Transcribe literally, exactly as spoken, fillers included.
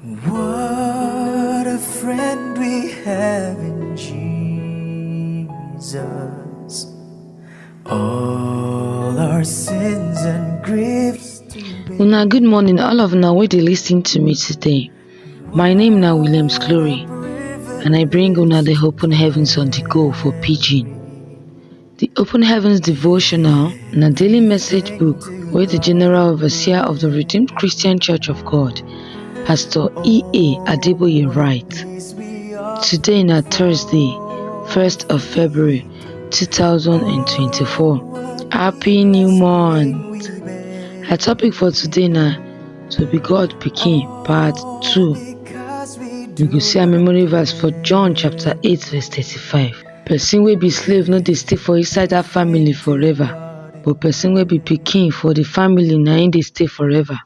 What a friend we have in Jesus. All our sins and griefs to bear. Una good morning, all of una wey dey listen to me today. My name na Williams Glory, and I bring una the Open Heavens on the Go for Pidgin. The Open Heavens devotional na daily message book wey the General Overseer of the Redeemed Christian Church of God, Pastor E A Adeboye, write. Today na Thursday, first of February two thousand and twenty-four. Happy New Month! Our topic for today na To Be God Pikin, Part two. We go see our memory verse for John chapter eight, verse thirty-five. Person wey be slave no dey stay for inside that family forever, but person wey be pikin for the family na im dey stay forever.